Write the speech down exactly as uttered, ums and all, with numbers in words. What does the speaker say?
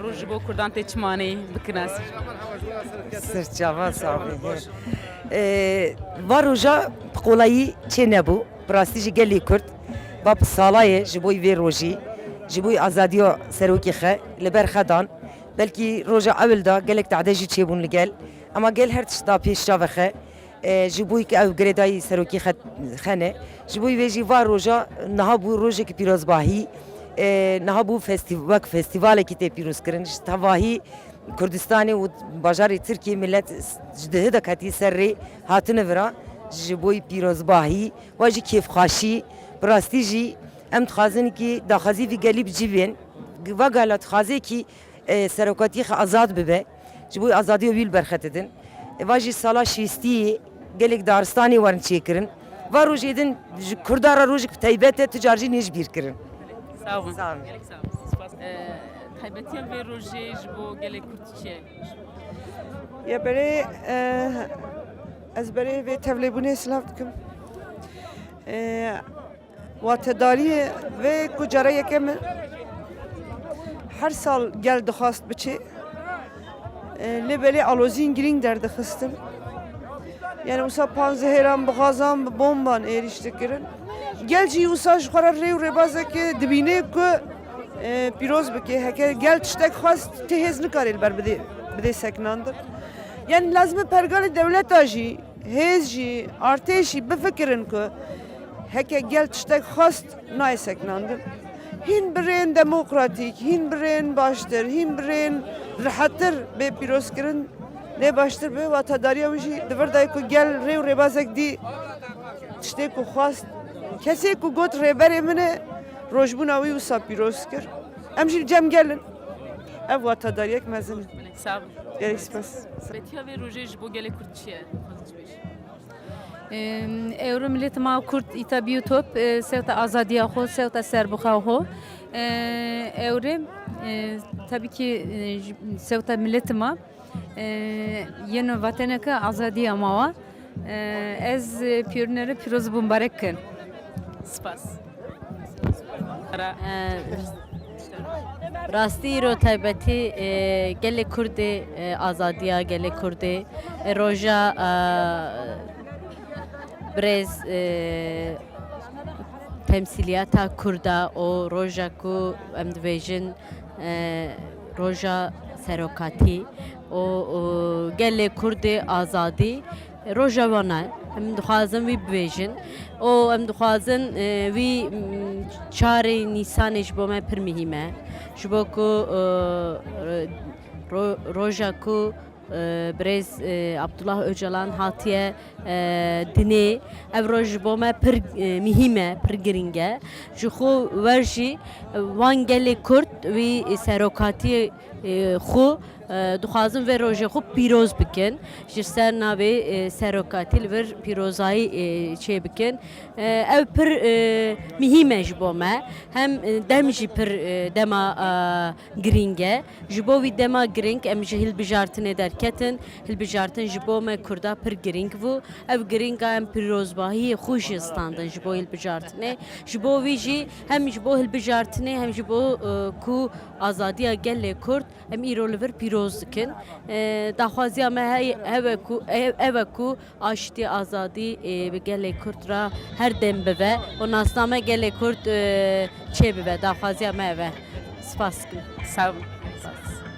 Roj ji bo Kurdan tê çi maneyî bikin ez? Sirçava sabî. Ee, va roja bi qolayî çê nebû. Bi rastî jî gelê Kurd va bi salayê ji bo vê rojî, ji bo azadiya serokê xe li ber xe dan. Belkî roja ewil de gelek tehde jî çêbûn li gel. Ema gel her tişt da pêş çavê xe. E, ji bo ku ew girêdayî serokî xe-, xene. Ji bo vê jî va roja niha bû rojekî pîrozbahî. E, niha bû festî-, wek festîvalekî tê pîrozkirin. Ji tevahî Kurdistanê û bajarê Tirkiyê milet ji dihê de ketî ser rê hatine vira ji bo pîrozbahî, wa jî kêfxweşî. Bi rastî jî em dixwazin kî daxwazî vî gelî bi cî bên. Va gala dixwaze kî e, serokatiyê xwe azad bibe. Ji bo azadiya wî li ber xetidin. E, va jî sala şêstiyê gelek daristanê werin çêkirin. Va rojê din ji Kurda re rojek bi taybet e, tu car jî nêj bîr kirin. Sağ olun. Sağ olun. E, taybetiya vê rojê ji bo gelê Kurd çi ye? Ya berê, e, ez berê vê tevlêbûnê silav dikim. E, Watedariyê vê ku cara yekem e, her sal gel dixwast biçê. E, lê belê aloziyên girîng derdixistin. Yani wisa panzehêran bi gazan, bi bomban êrîş dikirin. Gel jî wisa ji xwe re rê û rêbazekê dibîne ku, e, pîroz bike. Heke gel tiştek xwest, tê hêz nikare li ber bidê, bidê seknandin. Yani lazim e pergalê dewleta jî, hêz jî, artêş jî bifikirin ku heke gel tiştek xwest nayê seknandin. Hîn bi rêyên demokratîk, hîn bi rêyên baştir, hîn bi rêyên rihettir bê pîrozkirin, lê baştir be. Watedariya wî jî di vir dayê ku gel rê û rêbazek dî tiştê ku xwest. Kesê ku got rêberê min e, rojbûna wî wisa pîroz kir. Em jî li cem gel in. Ev watedariyek mezin e. Sağ olun. Gelek spas. Taybetiya vê rojê ji bo gelê Kurd çi ye? Em, Ewro millet ma Kurd îta biyo top, e, sewta azadiya xo, sewta serbixwe xo. E, ewrê, e, tabii ki, e, j-, sewta millet ma, e, yeno vateneke azadiya ma wa. E, ez, e, piyonere pîroz bû mbarek kin. Spas. E, rastî îro taybetî, e, gelê Kurdê, e, azadiya gelê Kurdê, e, roja, e, birêz, e, temsîliyeta Kurda û roja ku em dibêjin, e, roja serokatî û, û gelê Kurdê azadî. Roja wan e. Em dixwazin wî bibêjin û em dixwazin, e, wî, m, çarê Nîsanê ji bo me pir mihîm e. Ji bo ku, e, ro-, roja ku, e, birêz, e, Abdullah Ocalan hatiye, e, dinê, ev roj ji bo me pir, e, mihîm e, pir girîng e. Ji xwe wer jî, e, wan gelê Kurd wî serokatiyê, e, xwe, e, dixwazin vê rojê xwe pîroz bikin. Ji ser navê, e, serokatî li vir pîrozayî, e, çê bikin. E, ev pir, e, mihîm e ji bo me. Hem, e, dem jî pir, e, dema, e, girîng e. Ji bo wî dema girîng em ji hilbijartinê derketin. Hilbijartin ji bo me Kurda pir girîng bû. Ev girînga em pîrozbahiyê xwe jî standin ji bo hilbijartinê. Ji bo wî jî hem ji bo hilbijartinê hem ji bo, e, ku azadiya gelê Kurd em îro li vir pîroz dikin. E, daxwaziya me hey-, hev e ku, ev, ev e ku aştî azadî, e, bi gelê Kurd re her dem bibe û nasname gelê Kurd, e, çê bibe. Daxwaziya me ev e. Spas dikim. Sağ olun.